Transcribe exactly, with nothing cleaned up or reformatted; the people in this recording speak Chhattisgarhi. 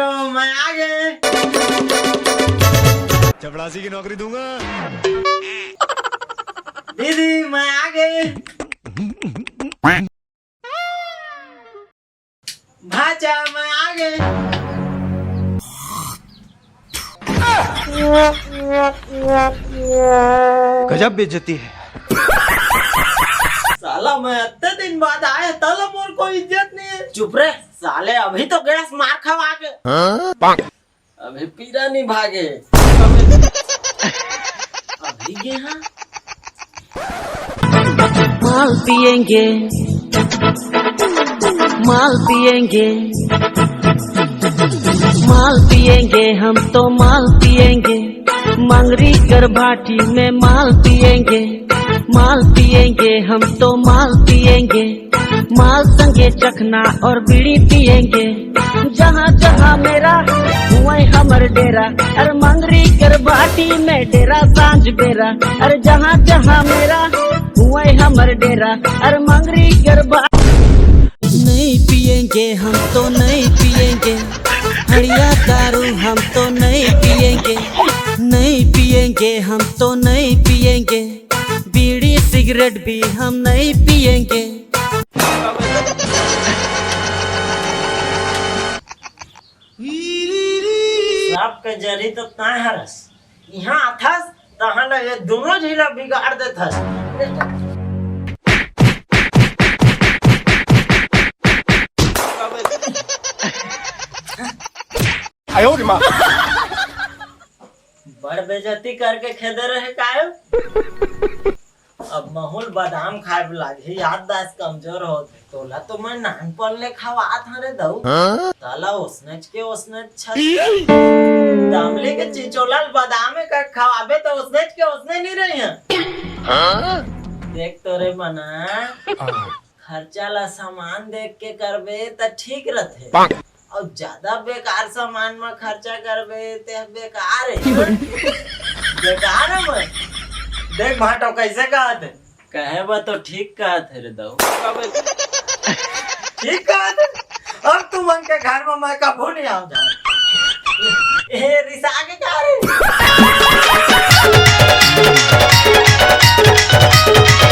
तो मैं आ गए। चपड़ासी की नौकरी दूंगा। दीदी, मैं आ गए। भाचा, मैं आ गए। गजब बेइज्जती है। साला, मैं अत्ते दिन बाद आए, तला मोर कोई इज्जत नहीं है। चुप रे साले, अभी तो गैस मार खवा के। अभी पीरा नहीं भागे। अभी गे हाँ। माल पिएंगे, माल पिएंगे, माल पिएंगे, हम तो माल पिएंगे। मंगरी कर भाटी में माल पिएंगे, माल पिएंगे, हम तो माल पिएंगे। माल संगे चखना और बीड़ी पिएंगे। जहाँ जहाँ मेरा हुए हमर डेरा, अरे मंगरी कर भाटी में डेरा सांझ बेरा। अरे जहाँ जहाँ मेरा हुए हमर डेरा, अरे मंगरी कर भाटी। नहीं पिएंगे, हम तो नहीं पिएंगे। हड़िया दारू हम तो नहीं पिएंगे। नहीं पिएंगे, हम तो नहीं पिएंगे। बीड़ी सिगरेट भी हम नहीं पिएंगे। सबके जरी तो तैं हरस, इहाँ आथस, तहाँ ले ये दोनों झीला बिगाड़ देथस। बड़ बेइज्जती करके खेदे रहे कायो। अब महूँ ल बादाम खाए बर लागही, याददाश्त कमजोर होत हे। तोला तो मैं नानपन ले खवात हँव रे दऊ। हाँ? तला ओसनेच के ओसनेच छस। दामली के चिचोला ल बादाम एक खवाबे तो ओसनेच के ओसने नहीं रही हैं। हाँ? देख तो रे मना, खर्चा ला सामान देख के करबे त ठीक रथे। अउ ज्यादा बेकार सामान म खर्चा करबे ते बेकार हे। बेकार हे मैं। देख भाटो कइसे कहत हे। कहे बर तो ठीक कहत हे रे दऊ। ठीक कहत हे। अब तुमन के घर म मैं कभू नहीं आव जाव। ए रिसा के का रे?